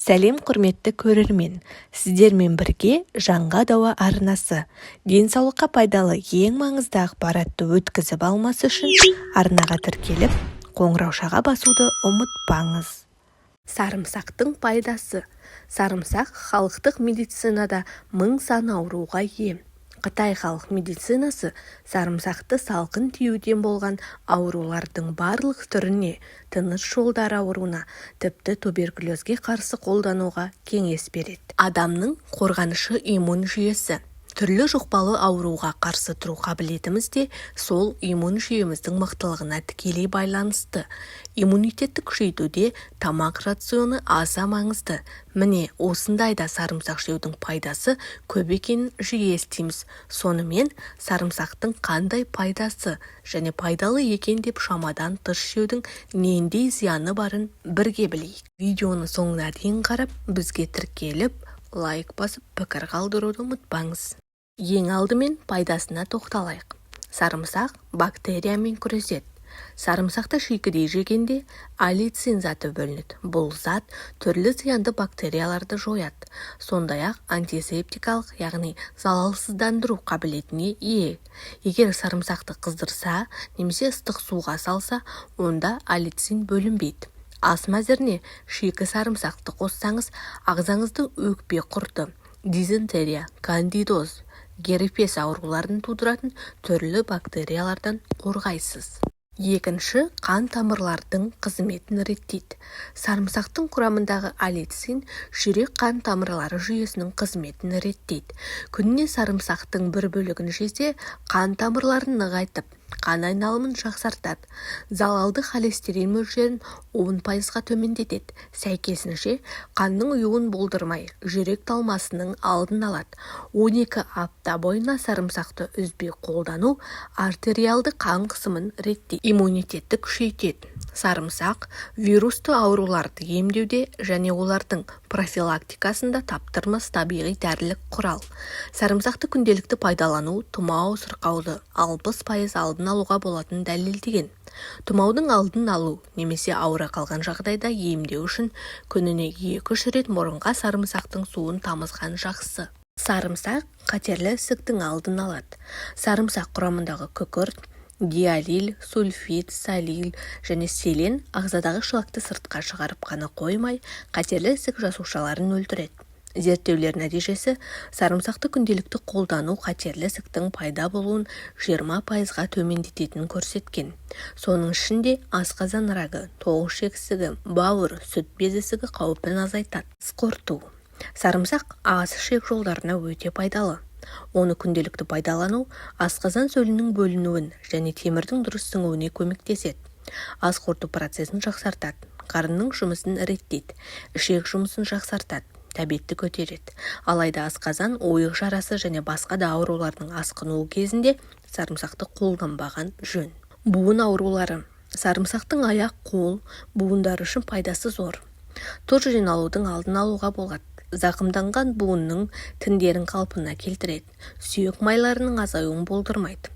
Сәлем, құрметті көрермен! Сіздермен бірге «Жанға дауа» арнасы. Денсаулыққа пайдалы ең маңызды ақпаратты өткізіп алмас үшін арнаға тіркеліп, қоңыраушаға басуды ұмытпаңыз. Сарымсақтың пайдасы. Сарымсақ халықтық медицинада мың сан ауруға ем. Қытай халық медицинасы сарымсақты салқын тиюден болған аурулардың барлық түріне, тыныс жолдары ауруына, тіпті туберкулезге қарсы қолдануға кеңес береді. Адамның қорғанышы – иммун жүйесі. Түрлі жұқпалы ауруға қарсы тұру қабілетіміз де сол иммун жүйеміздің мықтылығына тікелей байланысты. Иммунитетті күшейтуде тамақ рационы аса маңызды. Міне, осындайда сарымсақ жеудің пайдасы көп екенін жиі естиміз. Сонымен, сарымсақтың қандай пайдасы және пайдалы екен деп шамадан тыс жеудің нендей зияны барын бірге білейік. Видеоны соңына дейін қарап, бізге тіркеліп, лайк басып, пікір қалдыруды ұмытпаңыз. Ең алдымен пайдасына тоқталайық. Сарымсақ бактериямен күреседі. Сарымсақты шикідей жегенде аллицин заты бөлінеді. Бұл зат түрлі зиянды бактерияларды жояды. Сондай-ақ антисептикалық, яғни залалсыздандыру қабілетіне ие. Егер сарымсақты қыздырса немесе ыстық суға салса, онда аллицин бөлінбейді. Ас мәзіріне шикі сарымсақты қоссаңыз, ағзаңызды өкпе құрты, дизентерия, кандидоз, герпес ауруларын тудыратын түрлі бактериялардан қорғайсыз. Екінші, қан тамырлардың қызметін реттейді. Сарымсақтың құрамындағы аллицин жүрек-қан тамырлары жүйесінің қызметін реттейді. Күніне сарымсақтың бір бөлігін жесе, қан тамырларын нығайтып, қан айналымын жақсартады. Залалды холестерин мөлшерін 10%-ға төмендетеді. Сәйкесінше, қанның ұюын болдырмай, жүрек талмасының алдын алады. 12 апта бойына сарымсақты үзбей қолдану артериалды қан қысымын реттейді. Иммунитетті күшейтеді. Сарымсақ вирусты ауруларды емдеуде және олардың профилактикасында таптырмас табиғи дәрілік құрал. Сарымсақты күнделікті пайдалану тұмау сырқауды 60% алдын алуға болатынын дәлелдеген. Тұмаудың алдын алу немесе ауыра қалған жағдайда емдеу үшін күніне 2-3 рет мұрынға сарымсақтың суын тамызған жақсы. Сарымсақ қатерлі ісіктің алдын алады. Сарымсақ құрамындағы күкірт, диалил сульфид, салил және селен ағзадағы шлакты сыртқа шығарып қана қоймай, қатерлі ісік жасушаларын өлтіреді. Зерттеулер нәтижесі сарымсақты күнделікті қолдану қатерлі ісіктің пайда болуын 20%-ға төмендететінін көрсеткен. Соның ішінде асқазан рагы, тоғышек ісігі, бауыр, сүт безі ісігі қаупін азайтады. Ас қорыту. Сарымсақ ас ішек жолдарына өте пайдалы. Оны күнделікті пайдалану асқазан сөлінің бөлінуін және темірдің дұрыс сіңуіне көмектеседі. Ас қорыту процесін жақсартады, қарынның жұмысын реттейді, ішек жұмысын жақсартады, тәбетті көтереді. Алайда асқазан, ойық жарасы және басқа да аурулардың асқынуы кезінде сарымсақты қолданбаған жөн. Буын аурулары. Сарымсақтың аяқ-қол буындары үшін пайдасы зор. Тұз жиналудың алдын алуға болады. Зақымданған буынның тіндерін қалпына келтіреді, сүйек майларының азаюын болдырмайды,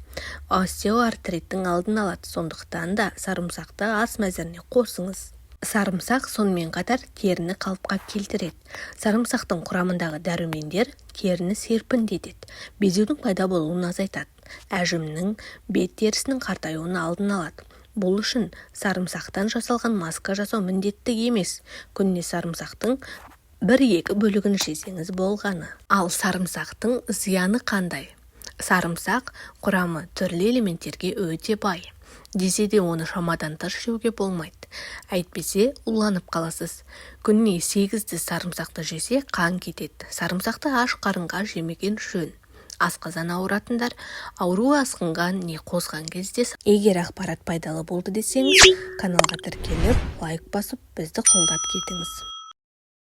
остеоартриттің алдын алады. Сондықтан да сарымсақты ас мәзіріне қосыңыз. Сарымсақ сонымен қатар теріні қалыпқа келтіреді. Сарымсақтың құрамындағы дәрумендер теріні серпімдетеді, безеудің пайда болуын азайтады, әжімнің, бет терісінің қартаюын алдын алады. Бұл үшін сарымсақтан жасалған маска жасау міндетті емес. Күніне сарымсақтың бір-екі бөлігін жесеңіз болғаны. Ал сарымсақтың зияны қандай? Сарымсақ құрамы түрлі элементтерге өте бай. Десе де, оны шамадан тыс жеуге болмайды. Әйтпесе уланып қаласыз. Күніне 8 тіс сарымсақты жесе, қан кетеді. Сарымсақты аш қарынға жемеген жөн. Асқазан ауыратындар ауруы асқынған не қозған кезде. Егер ақпарат пайдалы болды десеңіз, каналға тіркеліп, лайк басып, бізді қолдап кетіңіз.